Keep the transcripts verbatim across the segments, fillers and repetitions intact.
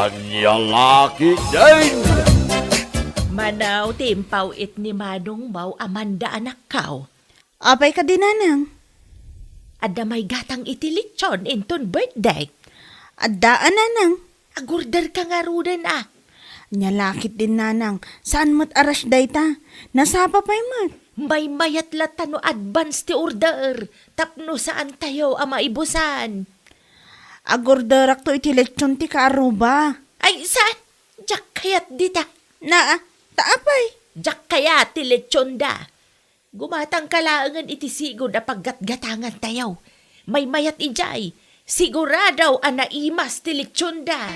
Ania la ketdin? Mano ti impaw-it ni Manongmo, Amanda, anakko? Apay kadi, nanang? Adda may gatang iti lechon inton birthday. Adda a, nanang. Agorderka ngaruden a. Ania la ketdin, nanang, saan met a rush dayta. Nasapa pay met. Maymayat latta no advance ti order, tapno saantayo a maibusan. Agorderakto iti lechon ti kaaruba. Ay, saan? Diak kayat dita. Naa, ta apay? Diak kayat ti lechonda. Gumatangka laengen iti sigud a paggatgatangantayo. Maymayat idiay, sigurado a naimas ti lechonda.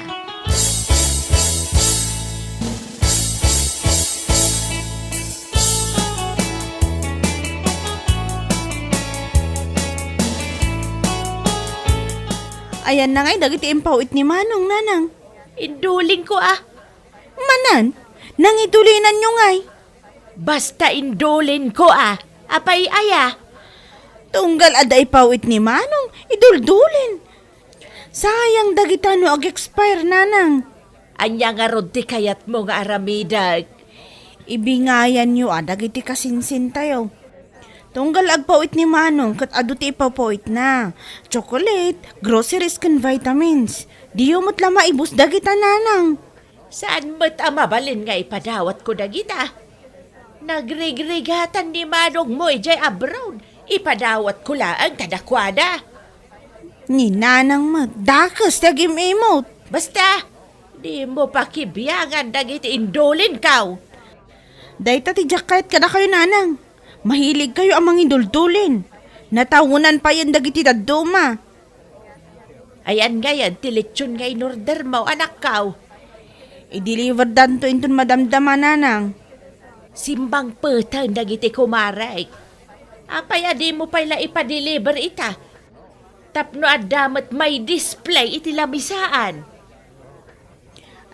Ayanna ngay dagiti impaw-it ni Manong, nanang? Indulingko a. Manen, nangidulinanyo ngay? Basta indulingko a. Apay aya? Tunggal adda ipaw-it ni Manong, iduldulin. Sayang dagita no ag-expire, nanang. Ania ngarud ti kayatmo nga aramidek? Ibingayanyo a dagiti kasinsintayo. Tunggal agpaw-it ni Manong ket adu ti ipapaw-itna. Chocolate, groceries ken vitamins. Diyo met la maibus dagita, nanang. Saan met a mabalin nga ipadawatko dagita? Nagrigrigatan ni Manongmo idiay abroad. Ipadawatko laeng kadakuada. Ni nanang met, dakes ti agim-imot. Basta, dimo pakibiangan dagiti indulinko. Dayta ti diak kayat kadakayo, nanang. Mahiligkayo a mangiduldulin. Natawenanpayen dagiti dadduma. Ayan ngay ti lechon nga inordermo, anakko. I-deliverdanto inton madamdama, nanang. Simmangpeten dagiti kumarek. Apay a dimo pay la ipa-deliver ita? Tapno adda met may display iti lamisaan.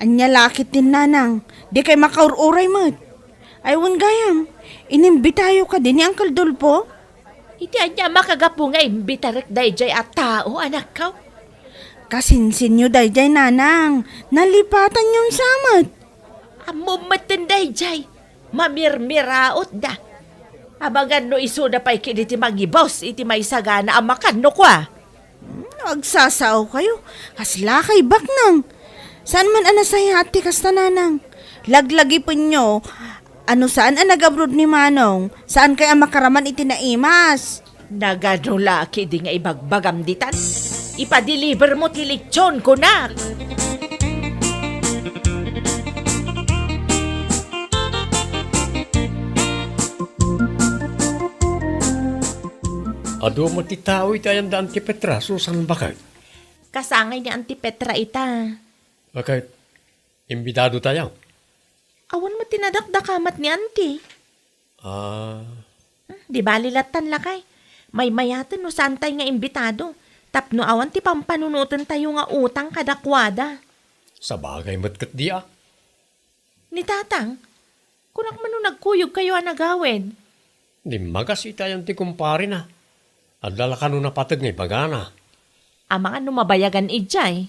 Ania la ketdin, nanang, dikay makaur-uray met. Ay, wen gayam, inimbitayo kadi ni Uncle Dolfo? Iti ania makagapu nga imbitarek daydiay a tao, anakko? Kasinsinyo daydiay, nanang, nalipatanyon sa met. Ammom metten daydiay, mamirmirautda. Amangan no isuda pay kadi ti mangibus iti maisagana a makan no kua. Hmm, agsasaokayo. Kaslakay baknang. Saan man a nasayaat ti kasta, nanang. Laglagipenyo a no saan a nag-abroad ni Manong, saankay a makaraman iti naimas. Nagano la kadi nga ibagbagam ditan? Ipa-deliver mo ti lechon, kunak. Adu met ti tao iti ayanda Auntie Petra, Susan, baket? Kasangay ni Auntie Petra ita. Baket, imbitado tayo. Awan met ti nadakdakamat ni Auntie. Ah. Hmm, di bali lattan, lakay. Maymayaten no saantay nga imbitado. Tapno awan ti pampanunotentayo nga utang kadakuada. Sabagay met ket di a. Ni Tatang, kunak man no nagkuyogkayo a nagawid. Dimmagas itayan ti kumparena. Adda la kano napateg nga ibagana. Amangan no mabayagan idiay.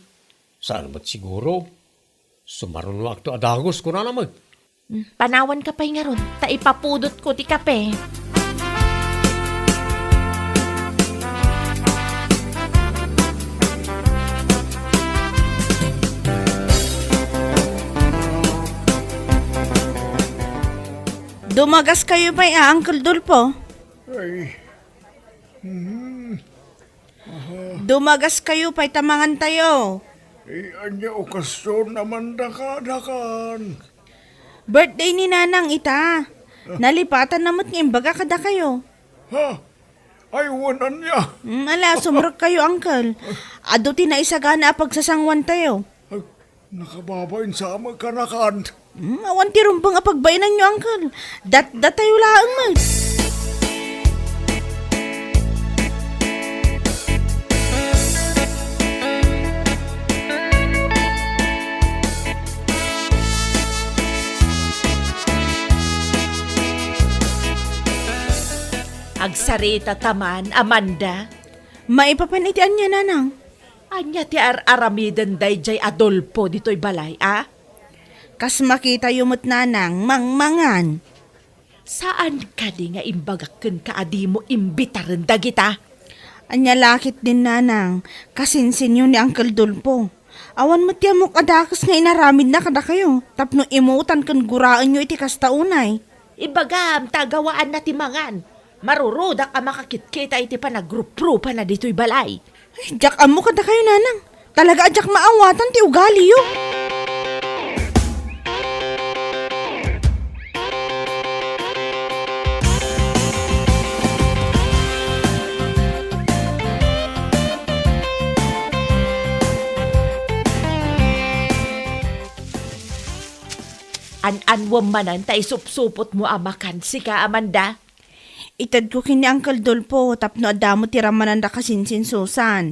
Saan met siguro? Sumarunoakto a dagus, kunana met. Hmm, panawanka pay ngarud, ta ipapudotko ti kape. Dumagaskayo pay a, Uncle Dolfo? Ay. Hmm. Aha. Dumagaskayo pay ta mangantayo. Ay, ania okasion a mandakadakan? Birthday ni Nanang ita. Nalipatanna met nga imbaga kadakayo. Ha? Ay, wen ania? Mm, ala, sumrekkayo, Uncle. Adu ti naisagana a pagsasanguantayo. Ay, nakababain sa amin kanakan. Mm, awan ti rumbeng a pagbainanyo, Uncle. Datdatayo laeng met. Agsarita ta man, Amanda. Maipapan iti ania, Nanang? Ania ti ar-aramiden daydiay Adolfo ditoy balay, a? Kas makitayo met, nanang, mangmangan. Saan kadi nga imbagak kenka a dimo imbitaren dagita? Ania la ketdin, nanang, kasinsinyo ni Uncle Dolfo. Awan met ti ammok a dakes nga inaramidna kadakayo tapno imutan ken guraenyo iti kasta unay. Ibagam ta agawaanna ti mangan. Marurudak a makakitkita iti panagruprupana ditoy balay. Ay, diak ammo kadakayo, nanang. Talaga a diak maawatan ti ugaliyo. An-anwem manen ta isupsupotmo a makan, sika, Amanda. Itedko ken ni Uncle Dolfo tapno adda met ti rammananda kasinsin Susan.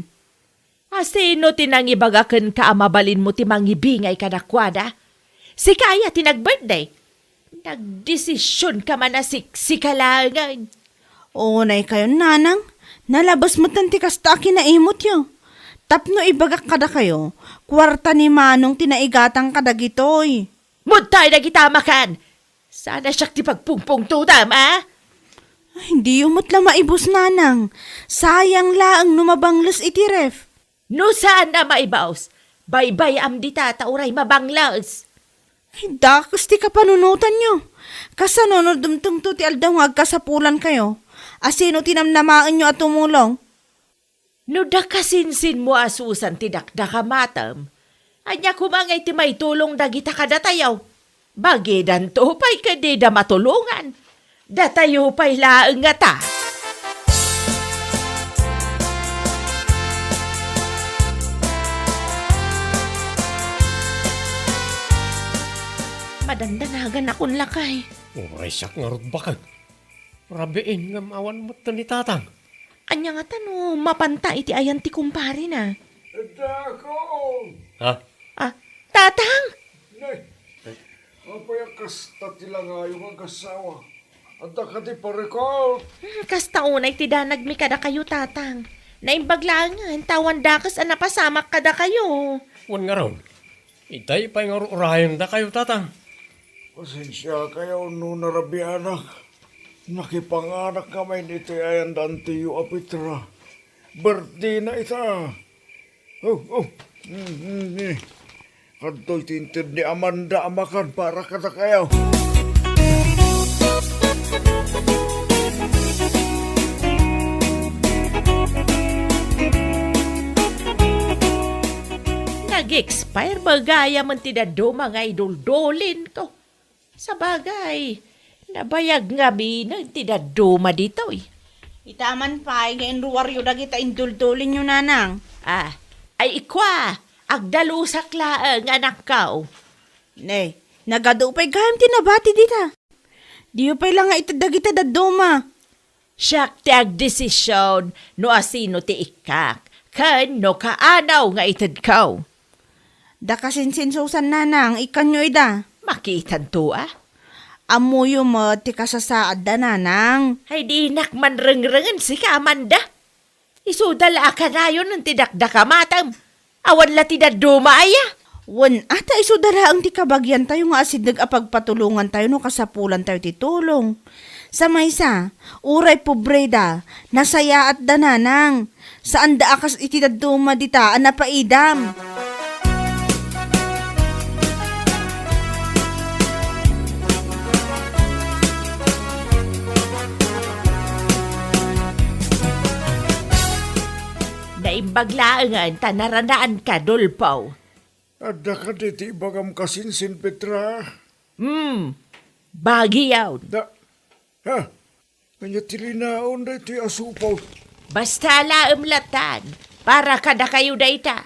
A, sino ti nangibaga kenka a mabalinmo ti mangibingay kadakuada? Sika aya ti nag-birthday? Nagdesisionka man a siksika laengen. Unay kayon, nanang. Nalabes metten ti kasta a kinaimutyo. Tapno ibagak kadakayo, kuarta ni Manong ti naigatang kadagitoy. Muttay dagita a makan! Saan a siak ti pagpungpungtodam, a? Ay, diyo met la maibus, nanang. Sayang laeng no mabangles iti ref. No saan a maibaus, baybay-am dita ta uray mabangles. Ay, dakes ti kapanunotanyo. Kasano no dumtengto ti aldaw nga agkasapulankayo? A sino ti namnamaenyo a tumulong? No dakasinsinmo a Susan ti dakdakamatem, ania koma ngay ti maitulong dagita kadatayo? Bagidanto pay ket dida matulongan. Datayo pay laeng ngata. Madandanagan akon lakay. Uray siak ngarud baket. Rabiin ngem awan met ni Tatang. Ania ngata no mapanta iti ayan ti kumparena? Adda ako. Ha? Ah, Tatang! Nay, apay a kasta ti langayo nga agasawa? Adda kadi parikot? Hmm, kasta unay ti danagmi kadakayo, Tatang. Naimbag laengen ta awan dakes a napasamak kadakayo. Wen ngarud, itay pay nga ur-urayendakayo, Tatang. Pasensiakayo no narabianak. Nakipanganak ngamin iti ayan da Antiyo a Petra. Birthday na ita. Oh, oh. Mm, mm, eh. Kadtoy ti inted ni Amanda a makan para kadakayo. Nag-expire ba gayam ti dadduma nga iduldulinko? Sabagay, nabayag ngaminen ti dadduma ditoy. Ita man pay nga inruaryo dagita induldulinyo, nanang. Ah, ay ikwa, agdalusak laeng, anakko. Ne, nagadu pay gayam ti nabati dita. Diyo pay la nga ited dagita dadduma. Siak ti agdesision no asino ti ikkak, ken no kaano nga itedko. Da kasinsinsusan, nanang, ikkanyo ida. Makitanto, a? Ammoyo met ti kasasaadda, nanang. Ay, dinak man rengrengen sika, Amanda. Isuda la a kanayon ti dakdakamatem. Awan la ti dadduma aya. Wen, a ta isuda laeng ti kabagiantayo nga asideg a pagpatulongantayo no kasapulantayo ti tulong. Sa maysa, uray pobreda, nasayaatda, nanang. Saanda a kas iti dadduma dita a napaidam. Naimbag laengen ta naranaanka, Dolfo. Adda kadi ti ibagam kasinsin, Petra? Hmm, bagion. Da, ha? Ania ti linaon daytoy a supaw? Basta alaem latan, para kadakayo dayta.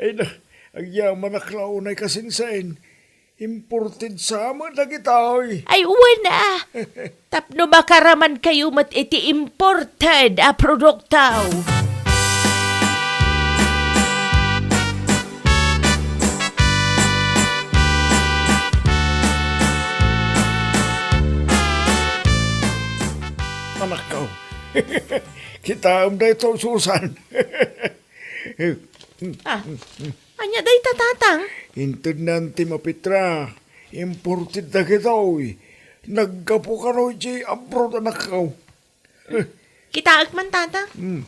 Ay na, agyamanak la unay kasinsin. Imported sa met dagitoy. Ay, wen a. Tapno makaramankayo met iti imported a produkto. Anakko. Kitaem daytoy, Susan. Eh, Ah, ania dayta, Tatang? Inted ni Auntie Petra. Imported dagitoy. Naggapu kano idiay abroad, anakko. Kitaek man, Tatang. Hmm.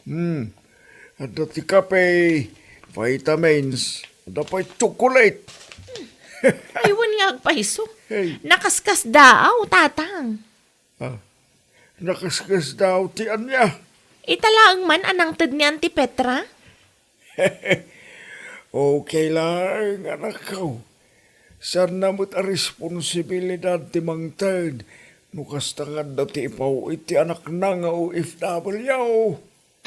Hmm. Adda ti kape, vitamins, adda pay chocolate. Aywan nga agpayso. Hey. Nakaskasdaaw, Tatang. Ah, nakaskasdaaw ti ania? Ita laeng man a nangted ni Auntie Petra? Okay laeng, anakko. Saanna met a responsibilidad ti mangted no kasta nga adda ti ipaw-it ti anakna nga O F W.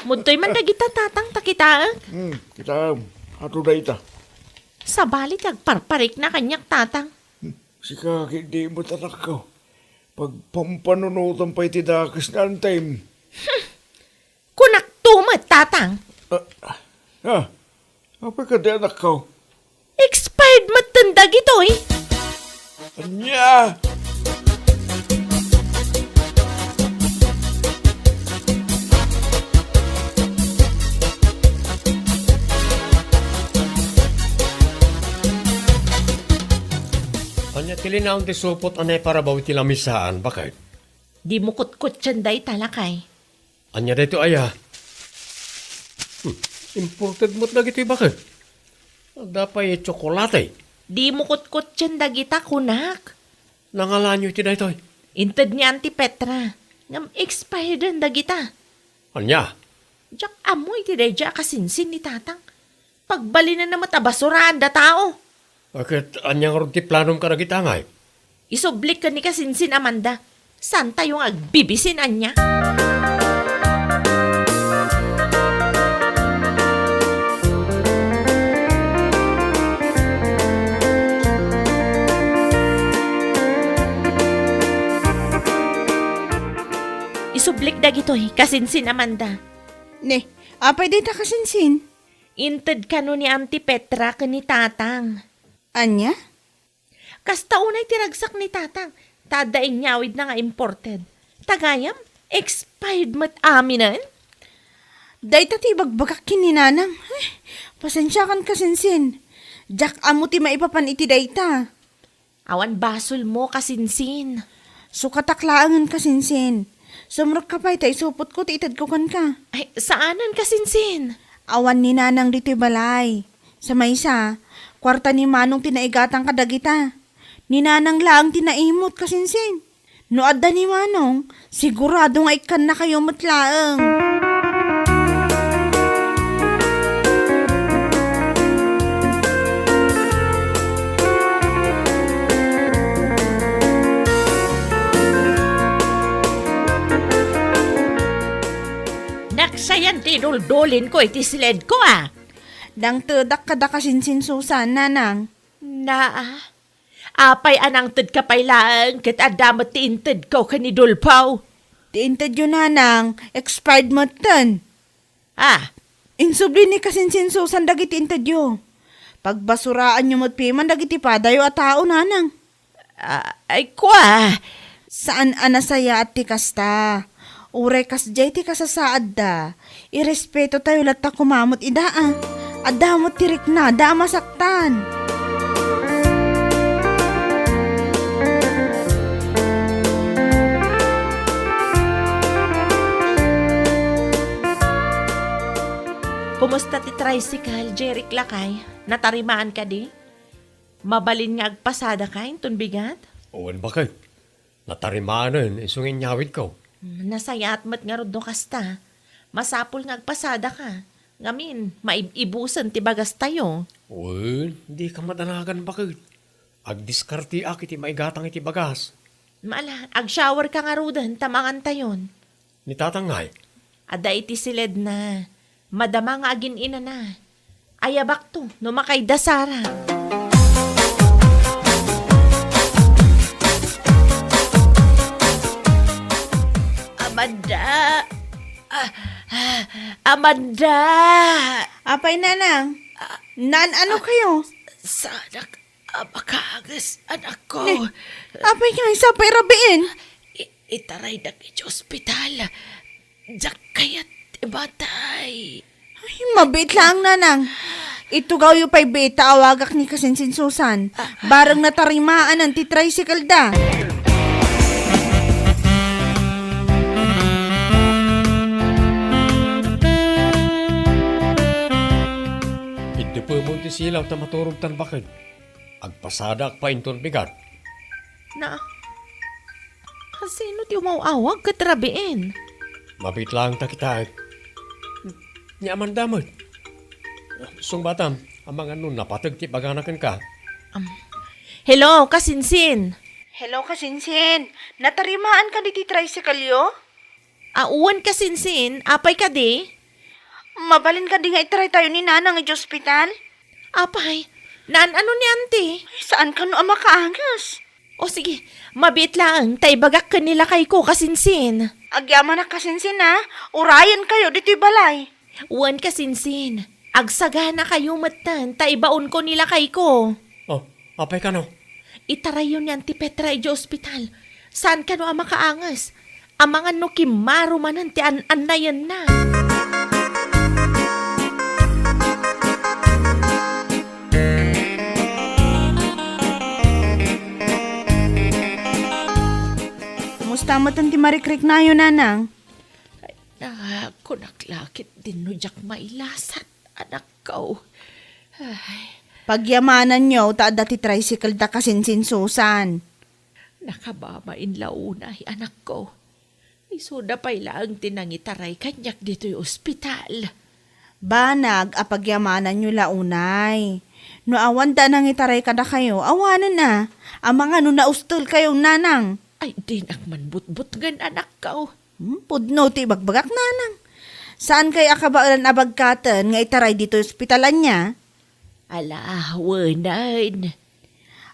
Mudtoy man dagita, Tatang, ta kitaek. Hmm, kitaem. Ato dayta. Sabali ti agparparikna kaniak, Tatang. Hmm, sika, ket di met, anakko. Pagpampanunotan pay ti dakes ni Auntiem. Kunakto met, Tatang. Ah, ah, apay kadi, anakko? Expired metten dagitoy. Ania? Ania ti linaon ti supot a naiparabaw iti lamisaan, baket? Dimo kutkutten dayta, lakay. Ania daytoy aya? Hmm, imported met dagitoy, baket. Adda pay tsokolate. Dimo kutkutten dagita, kunak. Nangalaanyo iti daytoy? Inted ni Auntie Petra. Ngem expired dagita. Ania? Diak ammo iti daydiay a kasinsin ni Tatang. Pagbalinenna met a basuraanda tao. Ket ania ngarud ti planom kadagita, ngay? Isublik ken ni kasinsin Amanda. Saantayo nga agbibisin ania? Isublik dagitoy, kasinsin Amanda. Ne, apay dayta, kasinsin? Inted kano ni Auntie Petra ken ni Tatang. Ania? Kasta unay ti ragsak ni Tatang, ta adda inyawidna nga imported. Ta gayam, expired met aminen. Dayta ti ibagbagak ken ni Nanang. Ay, pasensiakan, kasinsin. Diak ammo ti maipapan iti dayta. Awan basolmo, kasinsin. Sukatak laengen, kasinsin. Sumrekka pay ta isupotko ti itedko kenka. Ay, saanen, kasinsin. Awan ni Nanang ditoy balay. Sa maysa, kuarta ni Manong ti naigatang kadagita. Ni Nanang laeng ti naimut, kasinsin. No adda ni Manong, sigurado nga ikkannakayo met laeng. Naksayan ti duldulinko iti siledko, a. Nangtedak kada kasinsin Susan, Nanang. Naa, apay a nangtedka pay laeng ket adda met ti intedko ken ni Dolfo? Ti intedyo, Nanang, expired metten. Ah. Insubli ni kasinsin Susan dagiti intedyo. Pagbasuraanyo met piman dagiti padayo a tao, Nanang. Ah, ay, kua. Saan a nasayaat ti kasta. Uray kasdiay ti kasasaadda, irespetotayo latta koma met ida, a. Adda met ti riknada a masaktan. Kumusta ti tricycle, Jeric, lakay? Natarimaan kadi? Mabalin nga agpasadaka inton bigat? Wen, baket. Natarimanen, isu nga inyawidko. Hmm, nasayaat met ngarud no kasta. Masapul nga agpasadaka. Ngamin, maib-ibusen ti bagastayo. Wen, dika madanagan, baket. Agdiskarteak iti maigatang iti bagas. Ala, agshowerka ngaruden ta mangantayon. Ni Tatang ngay? Adda iti siledna. Madama nga agin-inana. Ayabakto no makaidda Sara. Amanda! Ah, ah, Amanda! Apay, Nanang? Ah, naan-ano kayo? Saanak a makaagis, anakko. Ne, apay nga, isa pay rabiin? I-, itaraydak iti ospital. Diak kayat ti matay. Ay, mabiit laeng, nanang. Itugawyo pay biit ta awagak ni kasinsin Susan. Bareng natarimaanen ti tricycle da. Iddepemon ti silaw ta maturogtan baket. Agpasadak pay inton bigat. Na, kasino ti umaw-awag ket rabiin? Mabiit laeng ta kitaek. Ni Amanda met. Sungbatam, amangan no napateg ti ibagana kenka. Am, hello, kasinsin. Hello, kasinsin. Natarimaan kadi ti tricycle-yo? A, wen, kasinsin, apay kadi? Mabalin kadi nga itaraytayo ni Nanang iti ospital? Apay, naan-ano ni Auntie? Saan kano a makaanges? O sige, mabiit laeng ta ibagak ken ni lakayko, kasinsin. Agyamanak, kasinsin, a. Urayenkayo ditoy balay. Wen, kasinsin. Agsaganakayo metten ta ibaonko ni lakayko. Oh, apay kano? Itarayyo ni Auntie Petra idiay ospital. Saan kano a makaanges? Amangan no kimmaro manen ti an-annayenna. Kumusta metten ti marikriknayo, Nanang? Ay, na, kunak la ket dinno diak mailasat, anakko. Ay. Pagyamananyo ta adda ti tricycle da kasinsin Susan. Nakababa in launay, anakko. Isuda pay laeng ti nangitaray kaniak ditoy ospital. Banag a pagyamananyo la unay. No awan da nangitaray kadakayo, awanen a. Amangan no naustelkayo, Nanang. Ay, dinak man butbutngen, anakko. Hmm, pudno ti ibagbagak, Nanang. Saankay a kabaelan a bagkaten nga itaray ditoy ospital, ania? Ala, wenen.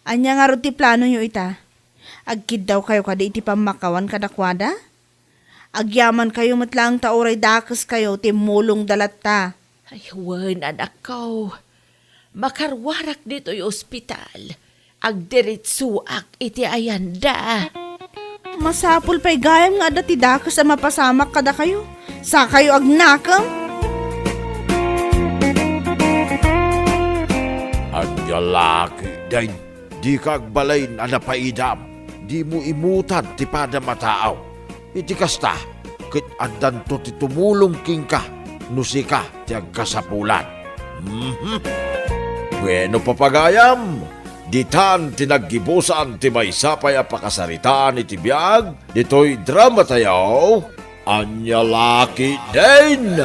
Ania ngarud ti planoyo ita? Agkiddawkayo kadi iti pammakawan kadakuada? Agyamankayo met laeng ta uray dakeskayo ti mulongda latta. Ay, wen, anakko. Makaruarak ditoy ospital. Agdiritsuak iti ayanda. Masapul pay gayam nga adda ti dakes a mapasamak kadakayo. Sakayo agnakem. Ania la ketdin, dika agbalin a napaidam, dimo imutan ti padam a tao. Iti kasta, ket addanto ti tumulong kenka no sika ti agkasapulan. Mhm. Bueno, papagayam, ditan ti naggibusan ti maysa pay a pakasaritaan iti biag ditoy dramatayo. Ania la ketdin?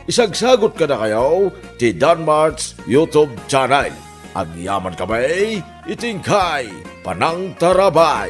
Isagsagot kadakayo ti Danmart's YouTube channel. Agyaman kami iti inkay panangtarabay.